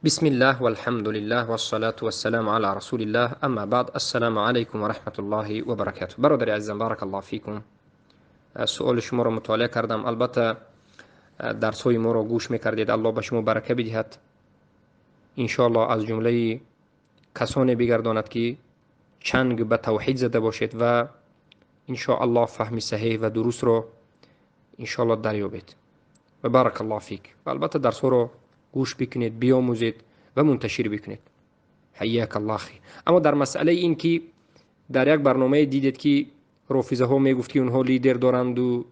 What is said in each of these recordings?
بسم الله والحمد لله والصلاة والسلام على رسول الله، اما بعد، السلام علیکم و رحمت الله و برکاته. برادر عزیزم، بارک الله فیکم. سؤال شما را مطالعه کردم. البته درس های ما را گوش میکردید. الله به شما برکه بدهد، انشاءالله از جمله کسانی بگرداند که چنگ به توحید زده باشید و انشاءالله فهم صحیح و درست را انشاءالله دریابید. و بارک الله فیک. و البته درس ها را گوش بکنید، بیاموزید و منتشر بکنید. حیاک الله اخی. اما در مسئله این که در یک برنامه دیدید که رافضه ها میگفت که اونها لیدر دارند و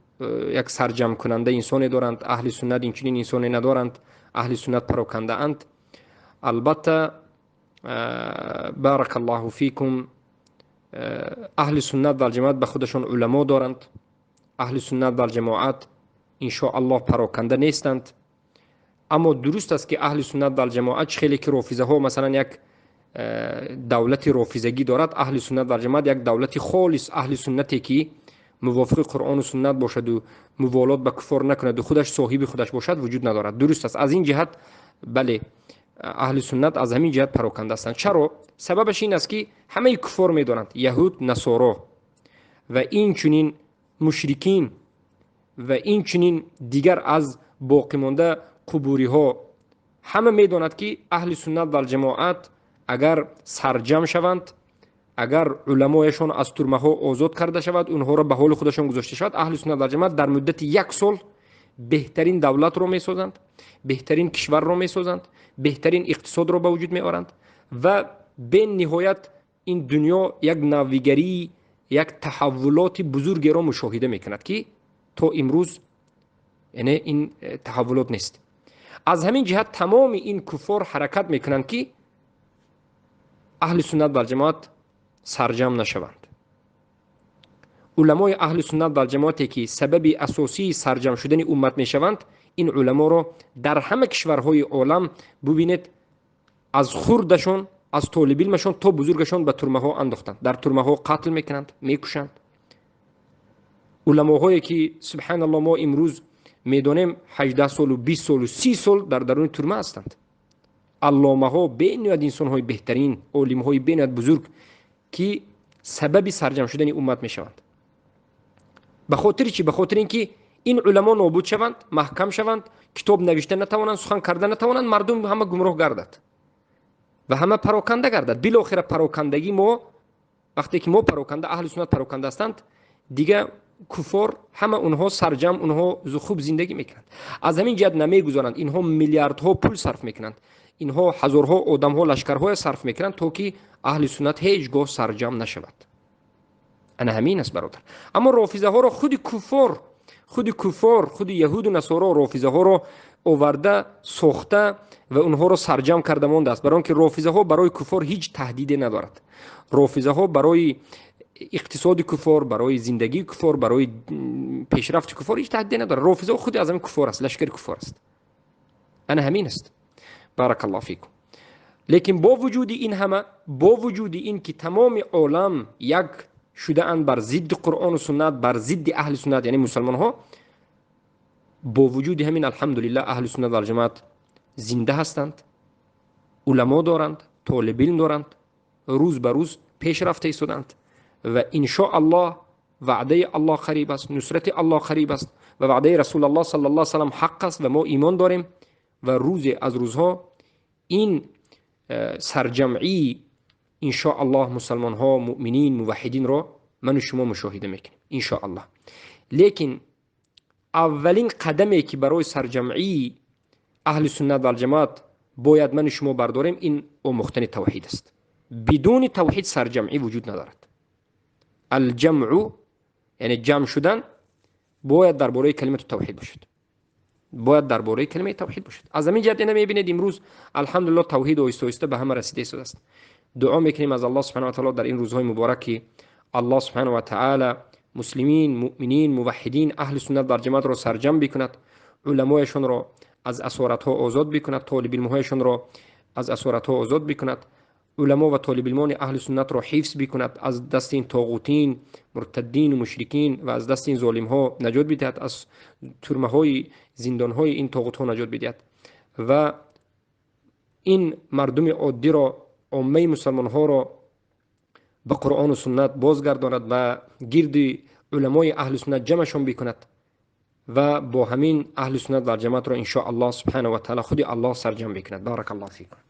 یک سرجم کننده انسانی دارند، اهل سنت این چنین انسانی ندارند، اهل سنت پراکنده اند. البته بارک الله فیکم، اهل سنت و جماعت به خودشان علما دارند. اهل سنت و جماعت ان شاء الله پراکنده نیستند. اما درست است که اهل سنت و جماعت خیلی که رافضه ها مثلا یک دولت رافضگی دارد، اهل سنت و جماعت یک دولت خالص اهل سنتی که موافق قرآن و سنت باشد و موالات به کفار نکند و خودش صاحب خودش باشد وجود ندارد. درست است. از این جهت بله، اهل سنت از همین جهت پراکنده هستند. چرا؟ سببش این است که همه کفار میدانند، یهود، نصارا و این چنین مشرکین و این چنین دیگر از باقی مانده قبوری ها، همه میداند که اهل سنت و جماعت اگر سرجم شوند، اگر علمایشان از ترمه ها آزاد کرده شود، اونها را به حال خودشان گذاشته شود، اهل سنت و جماعت در مدت یک سال بهترین دولت را میسازند، بهترین کشور را میسازند، بهترین اقتصاد را به وجود میآورند و به نهایت این دنیا یک نویگری، یک تحولات بزرگی را مشاهده میکند که تا امروز یعنی این تحولات نیست. از همین جهت تمام این کفار حرکت میکنند که اهل سنت و جماعت سرجم نشوند. علمای اهل سنت و جماعتی که سبب اساسی سرجم شدن امت میشوند، این علما را در همه کشورهای عالم ببینید، از خردشون، از طالب علمشون تا بزرگشون به ترمه ها انداختند، در ترمه ها قتل میکنند، میکشند. علماهایی که سبحان الله ما امروز میدانیم 18 سال و 20 سال و 30 سال در درون ترمه هستند. علامه ها بینیاد انسان های بهترین، عالم های بینیاد بزرگ که سبب سرجم شدن امت میشوند. به خاطر چی؟ به خاطر اینکه این علما نابود شوند، محکم شوند، کتاب نوشته نتوانند، سخن کرده نتوانند، مردم همه گمراه گردد و همه پراکنده گردد. بالاخره پراکندگی ما، وقتی که ما پراکنده، اهل سنت پراکنده هستند، دیگه کفار همه اونها سرجم، اونها خوب زندگی میکنند. از همین جهت نمیگذارند. اینها میلیاردها پول صرف میکنند، اینها هزارها آدمها، لشکرهای صرف میکنند تا که اهل سنت هیچگاه سرجم نشود. انا همین است برادر. اما رافضه ها را خود کفار، خود کفار، خود یهود و نصارا رافضه ها را آورده، ساخته و اونها را سرجم کرده مانده است. برای اینکه رافضه ها برای کفار هیچ تهدیدی ندارد. رافضه ها برای اقتصاد کفار، برای زندگی کفار، برای پیشرفت کفار هیچ تهدیدی ندارد. رافضه ها خود از همین کفار است، لشکر کفار است. انا همین است. بارک الله فیکم. لیکن با وجود این همه، با وجود این که تمام عالم یک شده اند بر ضد قرآن و سنت، بر ضد اهل سنت، یعنی مسلمان ها، با وجود همین الحمدلله اهل سنت و جماعت زنده هستند، علما دارند، طالب علم دارند، روز به روز پیش رفته ایستادند و ان شاء الله وعده الله قریب است، نصرت الله قریب است و وعده رسول الله صلی الله علیه و سلم حق است و ما ایمان داریم و روز از روزها این سرجمعی ان شاء الله مسلمان ها، مؤمنین، موحدین را من و شما مشاهده میکنیم ان شاء الله. لیکن اولین قدمی که برای سرجمعی اهل سنت و الجماعت باید من و شما برداریم، این آموختن توحید است. بدون توحید سرجمعی وجود ندارد. الجمع یعنی جمع شدن باید درباره کلمه توحید باشد، باید درباره کلمه توحید باشد. از همین جهت میبینید امروز الحمدلله توحید آهسته آهسته به همه رسیده است. دعا میکنیم از الله سبحانه و تعالی در این روزهای مبارک که الله سبحانه و تعالی مسلمین، مؤمنین، موحدین، اهل سنت در جماعت را سرجم بکند، علمایشان را از اسارت ها آزاد بکند، طالب علم هایشان را از اسارت ها آزاد بکند، علما و طالب علمان اهل سنت را حفظ بکند، از دست این طاغوتین، مرتدین و مشرکین و از دست این ظالم ها نجات بدهد، از ترمه های زندان های این طاغوت ها نجات بدهد و Ин мардуми оддиро, оммаи мусалмонҳоро ба Қуръону суннат бозгардонад ва гирди уламои аҳли суннат ҷамъашон бикунад ва бо ҳамин аҳли суннат валҷамоатро иншоаллоҳ субҳанаҳу ва таъала худи Аллоҳ сарҷамъ бикунад. Баракаллоҳу фикум.